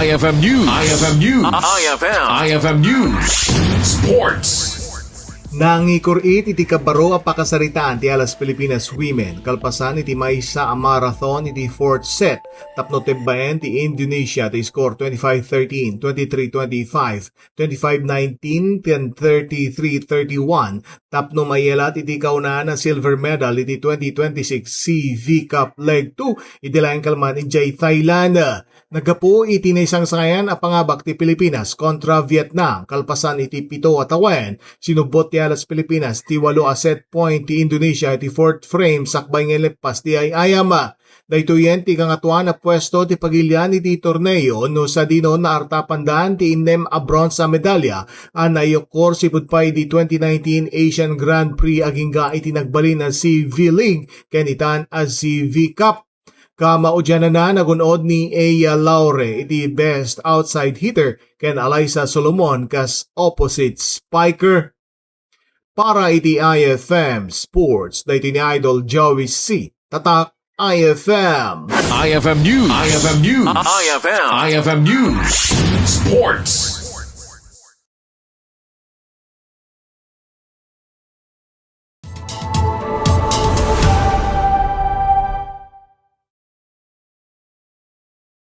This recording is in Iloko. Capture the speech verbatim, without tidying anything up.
I F M News. I F M News. I F M. I F M News. Sports. Nangikurit iti kabaro a pakasaritaan ti Alas Pilipinas Women kalpasan iti maysa a marathon iti fourth set tapno tebbaen ti Indonesia ti score twenty-five thirteen, twenty-three twenty-five, twenty-five nineteen, ken thirty-three thirty-one tapno maielat iti kaunaan a silver medal iti twenty twenty-six C V Cup Leg two iti laeng kalman idiay Thailand. Naggapu iti naisangsangayan a pangabak ti Pilipinas kontra Vietnam kalpasan iti pito a tawen, sinubbot ti Alas Pilipinas ti walo a set point ti Indonesia iti fourth frame sakbay nga inleppas ti ay-ayam. Daytoyen ti kangatoan a puesto ti pagilian iti torneo no sadino naartapandan ti innem a bronze a medalya a naiukkor sipud pay di twenty nineteen Asian Grand Prix agingga iti nagbalin a C V League ken itan a C V Cup. Kamaudiananna, nagun-od ni Eya Laure iti best outside hitter ken Alyssa Solomon kas opposite spiker. Para iti I F M Sports, daytoy ni Idol Joey C. Tatak I F M. I F M News. I F M News. I F M. I F M News. Sports.